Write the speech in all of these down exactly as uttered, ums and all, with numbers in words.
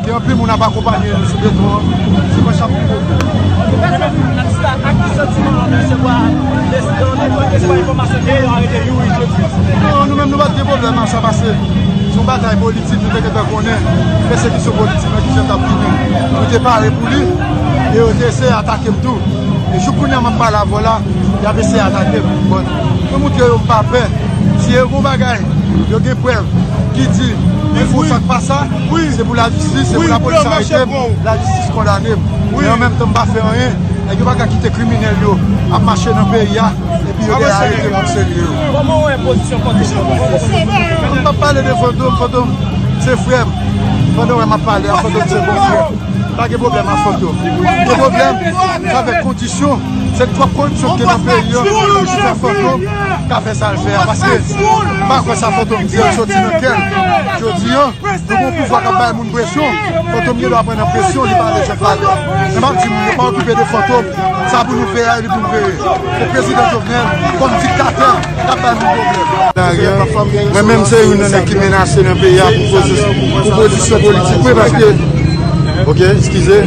Gen anpil moun ap akonpanye nou sou beton an. Se pa chak moun. Pèsonn nan lista ak ki santiman w ap resevwa lè, lè, lè, lè, lè, lè enfòmasyon ke yo arete Youri Jeffrey? Non, nou menm nou pa t gen pwoblèm ak sa, paske se yon batay politik, nou te gentan konnen pèsekisyon politik lan ki jan t ap vini. Nou te pare pou li, e yo te eseye atake m tou. E jouk kounye a m ap pale avè w la, y ap eseye atake m. Bon, mwen montre yo m pa pè. Si yo gen yon bagay, yo gen prèv ki di, e fò sa k pa sa, se pou lajistis, se pou lapolis arete m, lajistis kondane m. Men an menm tan m pa fè anyen, nèg yo pa ka kite kriminèl yo ap mache nan peyi a, epi yo dèyè arete moun serye yo. Kòman w wè pozisyon Fantòm nan? M p ap pale de Fantòm, Fantòm se frè m. Pandan w wè m ap pale a, Fantòm se bon frè m. Pa gen pwoblèm ak Fantòm. Gen pwoblèm, se avèk kondisyon. Se twòp koripsyon ki gen nan peyi an ki fè Fantòm ka fè sa l fè a. Paske m pa kwè sa Fantòm di an soti nan kè l. Jodi an, nou gen yon pouvwa k ap bay moun presyon. Fantòm gen dwa pran nan presyon, li pale jan l pale a. Men m ap di moun yo pa okipe de Fantòm. Sa pou nou veye a, e li pou nou veye. Se prezidan Jovenel, kòm diktatè, k ap bay moun pwoblèm. Mwen menm se youn nan nèg ki menase nan peyi a pou pozisyon, pou pozisyon politik mwen, paske, ok, eskize.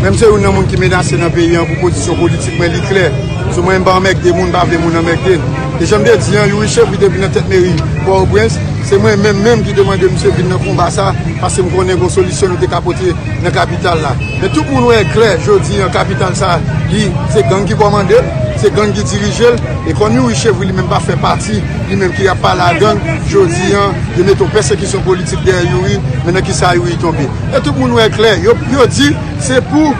Menm se youn nan moun ki menase nan peyi a pou pozisyon politik mwen, li klè. Sou mwen, m pa anmègde moun, m pa vle moun anmègde m. E jan m te di an, Youri Chevry te vin nan tèt meri Pòtoprens, se mwen menm menm ki te mande misye vin nan konba sa, paske m konnen gon solisyon nou te ka pote nan kapital la. Men tout moun wè klè, jodi an, kapital sa, li, se gang ki kòmande l, se gang ki dirije l, e kòm Youri Chevry li menm pa fè pati, li menm ki ap pale a gang, jodi an, yo mete yon pèsekisyon politik dèyè Youri, men nan kisa Youri tonbe? E tout moun wè klè, yo, yo di, se pou,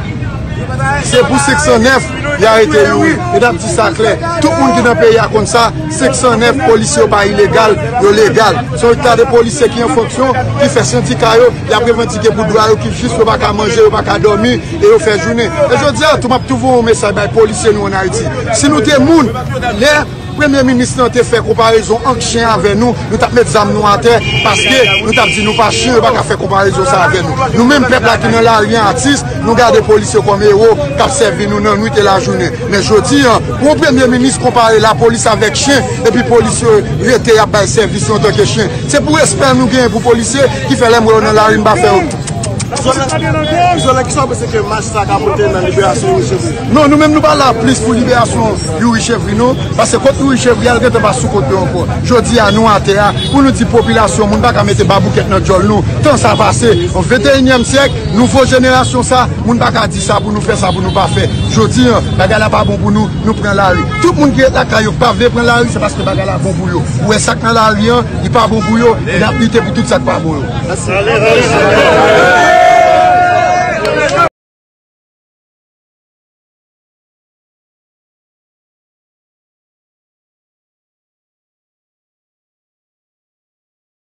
se pou senk san nèf, y arete Youri. E n ap di sa klè. Tout moun ki nan peyi a konn sa, senk san nèf polisye yo pa ilegal, yo legal. Se yon ta de polisye ki an fonksyon, ki fè sendika yo, y ap revandike pou dwa yo ki jis, yo pa ka manje, yo pa ka dòmi, e yo fè jounen. E jodi a tou, m ap tou voye yon mesaj bay polisye nou ann Ayiti. Si nou te moun, lè Premye minis lan te fè konparezon ant chen avè nou, nou t ap met zam nou atè, paske nou t ap di nou pa chen, yo pa ka fè konparezon sa avè nou. Nou menm pèp la ki nan lari an, atis, nou gade polis yo kòm ewo, k ap sèvi nou nan nwit e lajounen. Men jodi an, pou yon premye minis konpare lapolis avèk chen, epi polis yo rete y ap bay sèvis yo antanke chen. Se pou respè nou genyen pou polisye ki fè lè m wè yo nan lari, m pa fè yo. Izolan, Izolan, kisa w panse ke mach sa ka pote nan liberasyon Youri Chevry? Non, nou menm nou pa la plis pou liberasyon Youri Chevry, non. Paske kont Youri Chevry a, l gentan pa sou kont yo ankò. Jodi a, nou atè a, pou nou di popilasyon, moun pa ka mete baboukèt nan djòl nou. Tan sa pase, an venteyinyèm syèk, nouvo jenerasyon sa, moun pa ka di sa pou nou fè, sa pou nou pa fè. Jodi an, bagay la pa bon pou nou, nou pran lari. Tout moun ki ret lakay yo, ki pa vle pran lari, se paske bagay la bon pou yo. Ou wè sa k nan lari an, li pa bon pou yo, y ap lite pou tout sa k pa bon yo.